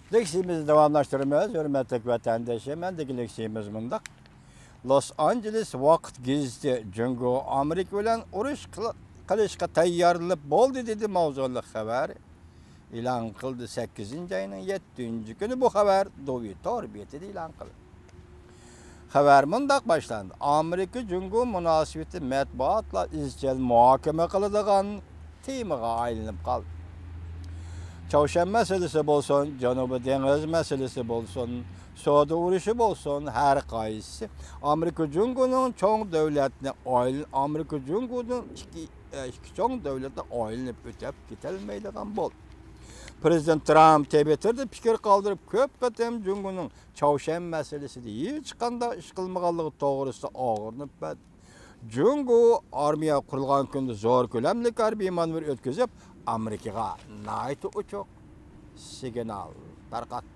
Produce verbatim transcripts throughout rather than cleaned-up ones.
لېكسىيىمىزنى داۋاملاشتۇرىمىز، ھۆرمەتلىك ۋەتەنداشلىرىم. ئەندىكى لېكسىيىمىز مۇنداق. لوس ئانژېلېس ۋاقىت گېزىتى جۇڭگو ئامېرىكا بىلەن ئۇرۇش قىل-، قىلىشقا تەييارلىنىپ بولدى، دېدى ماۋزۇلۇق خەۋەر ئېلان قىلدى. سەككىزىنچى ئاينىڭ يەتتىنچى كۈنى بۇ خەۋەر دۇۋى تور بېتىدە ئېلان قىلدى. خەۋەر مۇنداق باشلاندى: ئامېرىكا جۇڭگو مۇناسىۋىتى مەتبۇئاتلار ئىزچىل مۇھاكىمە قىلىدىغان تېمىغا ئايلىنىپ قالدى. چاۋشيەن مەسىلىسى بولسۇن، جەنۇبىي دېڭىز مەسىلىسى بولسۇن، سودا ئۇرۇشى بولسۇن، ھەر قايسىسى ئامېرىكا جۇڭگونىڭ چوڭ دۆلەتنى ئايل-، ئامېرىكا جۇڭگونىڭ ئىككى، ئىككى چوڭ دۆلەتنى ئايلىنىپ ئۆتۈپ كېتەلمەيدىغان بولدى. پىرېزىدېنت ترامپ تىۋىتتېردا پىكىر قالدۇرۇپ، كۆپ قېتىم جۇڭگونىڭ چاۋشيەن مەسىلىسىدە ھېچقانداق ئىش قىلمىغانلىقى توغرىسىدا ئاغرىنىپ بەردى. جۇڭگو ئارمىيە قۇرۇلغان كۈندە زور كۆلەملىك ھەربىي مانېۋىر ئۆتكۈزۈپ، ئامېرىكىغا ناھايىتى ئوچۇق سىگنال تارقاتتى.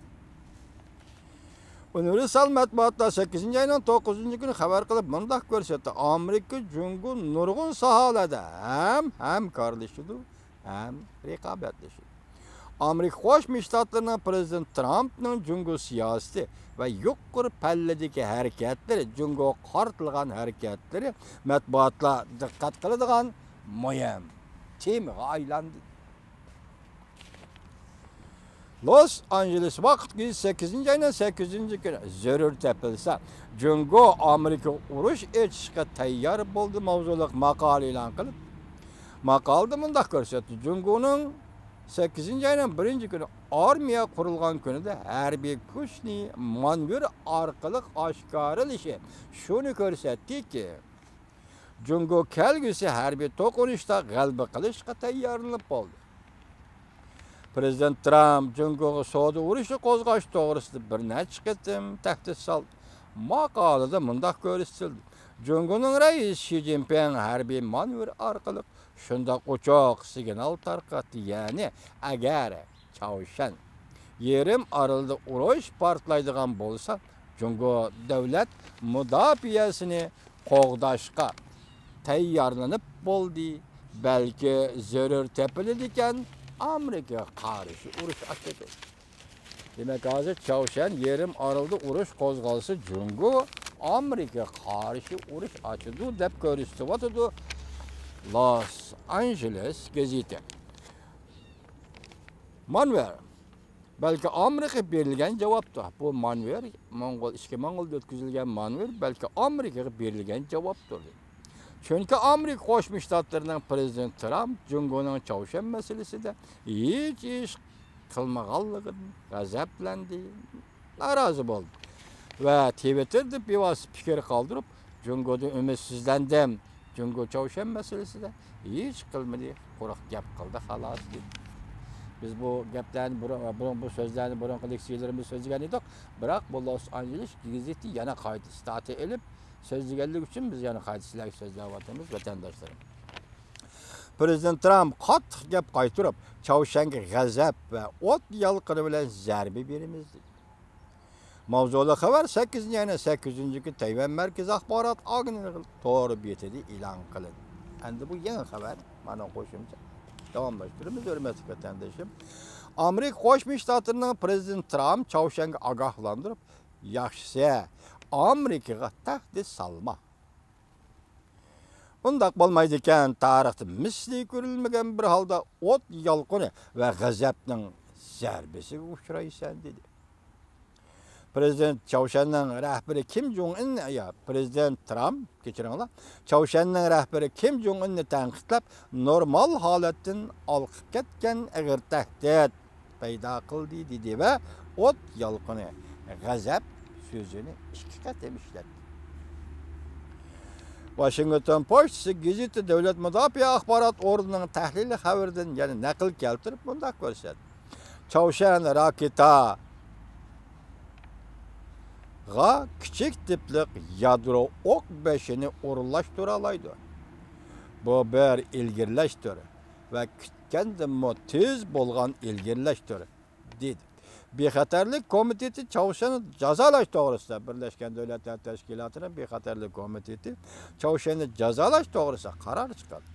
ئۇنىۋېرسال مەتبۇئاتلار سەككىزىنچى ئاينىڭ توققۇزىنچى كۈنى خەۋەر قىلىپ مۇنداق كۆرسەتتى: ئامېرىكا جۇڭگو نۇرغۇن ساھەلەردە ھەم ھەمكارلىشىدۇ، ھەم رىقابەتلىشىدۇ. ئامېرىكا قوشما شتاتلىرىنىڭ پىرېزىدېنت ترامپنىڭ جۇڭگو سىياسىتى ۋە يۇقىرى پەللىدىكى ھەرىكەتلىرى جۇڭگوغا قارىتىلغان ھەرىكەتلىرى مەتبۇئاتلار دىققەت قىلىدىغان مۇھىم تېمىغا ئايلاندى. لوس ئانژېلېس ۋاقىت گېزىتى سەككىزىنچى ئاينىڭ سەككىزىنچى كۈنى، زۆرۈر تېپىلسا، جۇڭگو ئامېرىكىغا ئۇرۇش ئېچىشقا تەييار بولدى ماۋزۇلۇق ماقالە ئېلان قىلىپ، ماقالىدە مۇنداق كۆرسەتتى: جۇڭگونىڭ سەككىزىنچى ئاينىڭ بىرىنچى كۈنى ئارمىيە قۇرۇلغان كۈنىدە ھەربىي كۈچنى مانېۋىر ئارقىلىق ئاشكارىلىشى شۇنى كۆرسەتتىكى، جۇڭگو كەلگۈسى ھەربىي توقۇنۇشتا غەلىبە قىلىشقا تەييارلىنىپ بولدى. پىرېزىدېنت ترامپ جۇڭگوغا سودا ئۇرۇشى قوزغاش توغرىسىدا بىر نەچچە قېتىم تەھدىت سالدى. ماقالىدە مۇنداق كۆرسىتىلدى: جۇڭگونىڭ رەئىسى شى جىنپىڭ ھەربىي مانېۋىر ئارقىلىق شۇنداق ئوچۇق سىگنال تارقاتتى، يەنى ئەگەر چاۋشيەن يېرىم ئارىلىدا ئۇرۇش پارتلايدىغان بولسا، جۇڭگو دۆلەت مۇداپىئەسىنى قوغداشقا تەييارلىنىپ بولدى، بەلكى زۆرۈر تېپىلىدىكەن، ئامېرىكىغا قارشى ئۇرۇش ئاچىدۇ. دېمەك، ھازىر چاۋشيەن يېرىم ئارىلىدا ئۇرۇش قوزغالسا، جۇڭگو ئامېرىكىغا قارشى ئۇرۇش ئاچىدۇ، دەپ كۆرسىتىۋاتىدۇ لوس ئانژېلېس گېزىتى. مانېۋىر بەلكى ئامېرىكىغا بېرىلگەن جاۋابتۇر. بۇ مانېۋىر، موڭغۇل، ئىچكى موڭغۇلدا ئۆتكۈزۈلگەن مانېۋىر بەلكى ئامېرىكىغا بېرىلگەن جاۋابتۇر. چۈنكى ئامېرىكا قوشما شتاتلىرىنىڭ پىرېزىدېنتى ترامپ جۇڭگونىڭ چاۋشيەن مەسىلىسىدە ھېچ ئىش قىلمىغانلىقىدىن غەزەپلەندى، نارازى بولدى ۋە تىۋىتتېردا بىۋاسىتە پىكىر قالدۇرۇپ، جۇڭگودىن ئۈمىدسىزلەندىم. جۇڭگو چاۋشيەن مەسىلىسىدە ھېچ قىلمىدى، قۇرۇق گەپ قىلدى، خالاس، دېدى. بىز بۇ گەپلەرنى بۇرۇن، بۇرۇن بۇ سۆزلەرنى بۇرۇنقى لېكسىيىلىرىمىزدا سۆزلىگەن ئىدۇق، بىراق بۇ لوس ئانژېلېس گېزىتى يەنە قايتا سىتاتا ئېلىپ سۆزلىگەنلىكى ئۈچۈن بىز يەنە قايتا سىلەرگە سۆزلەۋاتىمىز، ۋەتەنداشلىرىم. پىرېزىدېنت ترامپ قاتتىق گەپ قايتۇرۇپ، چاۋشيەنگە غەزەپ ۋە ئوت يالقۇنى بىلەن زەربە بېرىمىز، دېدى. ماۋزۇلۇق خەۋەر سەككىزىنچى ئاينىڭ سەككىزىنچى كۈنى تەيۋەن مەركىزىي ئاخبارات ئاگېنتلىقى تور بېتىدە ئېلان قىلىندى. ئەمدى بۇ يېڭى خەۋەر، مانا قوشۇمچە. داۋاملاشتۇرىمىز، ھۆرمەتلىك ۋەتەندىشىم. ئامېرىكا قوشما شتاتلىرىنىڭ پىرېزىدېنتى ترامپ چاۋشيەنگە ئاگاھلاندۇرۇپ، ياخشىسى، ئامېرىكىغا تەھدىت سالما. ئۇنداق بولمايدىكەن، تارىختا مىسلى كۆرۈلمىگەن بىر ھالدا ئوت يالقۇنى ۋە غەزەپنىڭ زەربىسىگە ئۇچرايسەن، دېدى. پىرېزىدېنت چاۋشيەننىڭ رەھبىرى كىم جۇڭ ئىن، يا، پىرېزىدېنت ترامپ، كەچۈرۈڭلار، چاۋشيەننىڭ رەھبىرى كىم جۇڭ ئىننى تەنقىدلەپ، نورمال ھالەتتىن ئالقىپ كەتكەن ئېغىر تەھدىت پەيدا قىلدى، دېدى ۋە ئوت يالقۇنى، غەزەپ سۆزىنى ئىككى قېتىم ئىشلەتتى. ۋاشىنگتون پوچتىسى گېزىتى دۆلەت مۇداپىئە ئاخبارات ئورنىنىڭ تەھلىلىي خەۋىرىدىن يەنە نەقىل كەلتۈرۈپ مۇنداق كۆرسەتتى: چاۋشيەن راكېتاغا كىچىك تىپلىق يادرو ئوق بېشىنى ئورۇنلاشتۇرالايدۇ. بۇ بىر ئىلگىرىلەشتۇر ۋە كۈتكەندىنمۇ تېز بولغان ئىلگىرىلەشتۇر، دېدى. بىخەتەرلىك كومىتېتى چاۋشيەننى جازالاش توغرىسىدا، بىرلەشكەن دۆلەتلەر تەشكىلاتىنىڭ بىخەتەرلىك كومىتېتى چاۋشيەننى جازالاش توغرىسىدا قارار چىقاردى.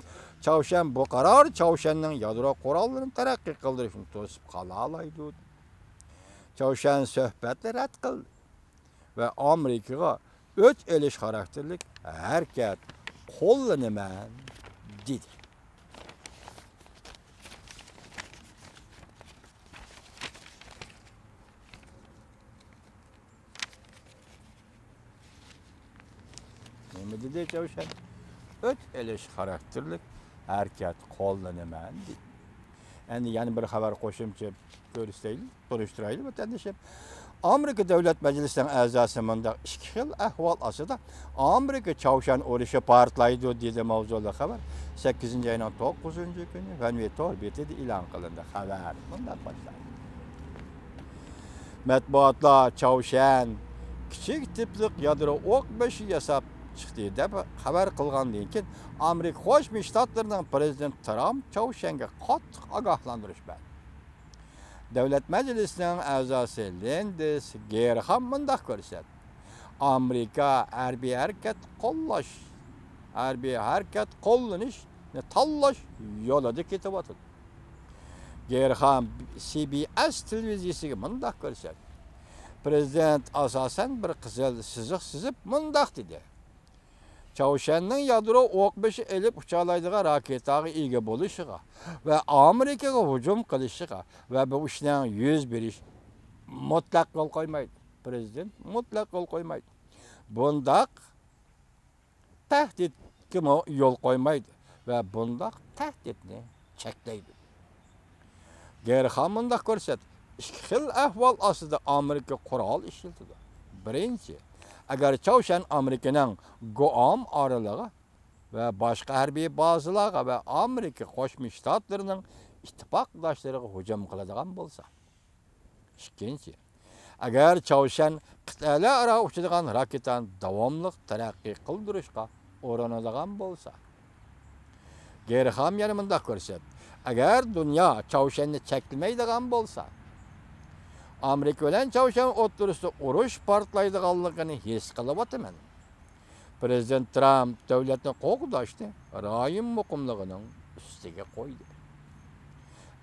چاۋشيەن بۇ قارار چاۋشيەننىڭ يادرو قوراللىرىنى تەرەققىي قىلدۇرۇشنى توسۇپ قالالايدۇ. چاۋشيەن سۆھبەتنى رەت قىلدى ۋە ئامېرىكىغا ئۆچ ئېلىش خاراكتېرلىك ھەرىكەت قوللىنىمەن دېدى. نېمە دېدى چاۋشيەن؟ ئۆچ ئېلىش خاراكتېرلىك ھەرىكەت قوللىنىمەن دېدى. ئەمدى يەنە بىر خەۋەر قوشۇمچە كۆرسىتەيلى، تونۇشتۇرايلى ۋەتەندىشىم. ئامېرىكا دۆلەت مەجلىسىنىڭ ئەزاسى مۇنداق ئىككى خىل ئەھۋال ئاستىدا ئامېرىكا چاۋشيەن ئۇرۇشى پارتلايدۇ دېدى ماۋزۇلۇق خەۋەر سەككىزىنچى ئاينىڭ توققۇزىنچى كۈنى فەنۋى تور بېتىدە ئېلان قىلىندى. خەۋەر مۇنداق باشلاندى. مەتبۇئاتلار چاۋشيەن كىچىك تىپلىق يادرو ئوق بېشى ياساپ چىقتى دەپ خەۋەر قىلغاندىن كېيىن، ئامېرىكا قوشما شتاتلىرىنىڭ پىرېزىدېنتى ترامپ چاۋشيەنگە قاتتىق ئاگاھلاندۇرۇش بەردى. دۆلەت مەجلىسىنىڭ ئەزاسى لىندىسى گېرخام مۇنداق كۆرسەتتى: ئامېرىكا ھەربىي ھەرىكەت قوللاش، ھەربىي ھەرىكەت قوللىنىشنى تاللاش يولىدا كېتىۋاتىدۇ. گېرخام سى بى ئېس تېلېۋىزىيىسىگە مۇنداق كۆرسەتتى: پىرېزىدېنت ئاساسەن بىر قىزىل سىزىق سىزىپ مۇنداق دېدى: چاۋشيەننىڭ يادرو ئوق بېشى ئېلىپ ئۇچالايدىغان راكېتاغا ئىگە بولۇشىغا ۋە ئامېرىكىغا ھۇجۇم قىلىشىغا ۋە بۇ ئىشنىڭ يۈز بېرىشى مۇتلەق يول قويمايدۇ. پىرېزىدېنت مۇتلەق يول قويمايدۇ. بۇنداق تەھدىتكىمۇ يول قويمايدۇ ۋە بۇنداق تەھدىتنى چەكلەيدۇ. گېرخام مۇنداق كۆرسەتتى: ئىككى خىل ئەھۋال ئاستىدا ئامېرىكا قورال ئىشلىتىدۇ. بىرىنچى، ئەگەر چاۋشيەن ئامېرىكىنىڭ گۇئام ئارىلىغا ۋە باشقا ھەربىي بازىلارغا ۋە ئامېرىكا قوشما شتاتلىرىنىڭ ئىتتىپاقداشلىرىغا ھۇجۇم قىلىدىغان بولسا. ئىككىنچى، ئەگەر چاۋشيەن قىتئەلەر ئارا ئۇچىدىغان راكېتانى داۋاملىق تەرەققىي قىلدۇرۇشقا ئۇرۇنىدىغان بولسا. گېرخام يەنە مۇنداق كۆرسەتتى: ئەگەر دۇنيا چاۋشيەننى چەكلىمەيدىغان بولسا، ئامېرىكا بىلەن چاۋشيەن ئوتتۇرىسىدا ئۇرۇش پارتلايدىغانلىقىنى ھېس قىلىۋاتىمەن. پىرېزىدېنت ترامپ دۆلەتنى قوغداشنى رايون مۇقىملىقىنىڭ ئۈستىگە قويدى.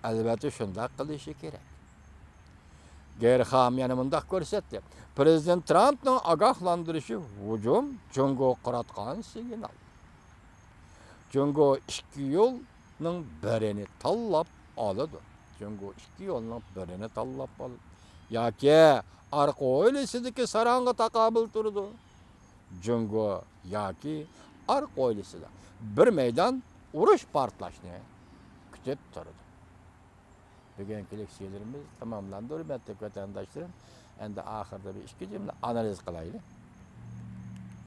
ئەلۋەتتە، شۇنداق قىلىشى كېرەك. گېرخام يەنە مۇنداق كۆرسەتتى: پىرېزىدېنت ترامپنىڭ ئاگاھلاندۇرۇشى ھۇجۇم جۇڭگوغا قاراتقان سىگنال. جۇڭگو ئىككى يولنىڭ بىرىنى تاللاپ ئالىدۇ. جۇڭگو ئىككى يولنىڭ بىرىنى تاللاپ ئالىدۇ. ياكى ئارقا ھويلىسىدىكى ساراڭغا تاقابىل تۇرىدۇ. جۇڭگو ياكى ئارقا ھويلىسىدا بىر مەيدان ئۇرۇش پارتلاشنى كۈتۈپ تۇرىدۇ. بۈگۈنكى لېكسىيەلىرىمىز تاماملاندى، ھۆرمەتلىك ۋەتەنداشلىرىم. ئەمدى ئاخىرىدا بىر ئىككى جۈملە ئانالىز قىلايلى.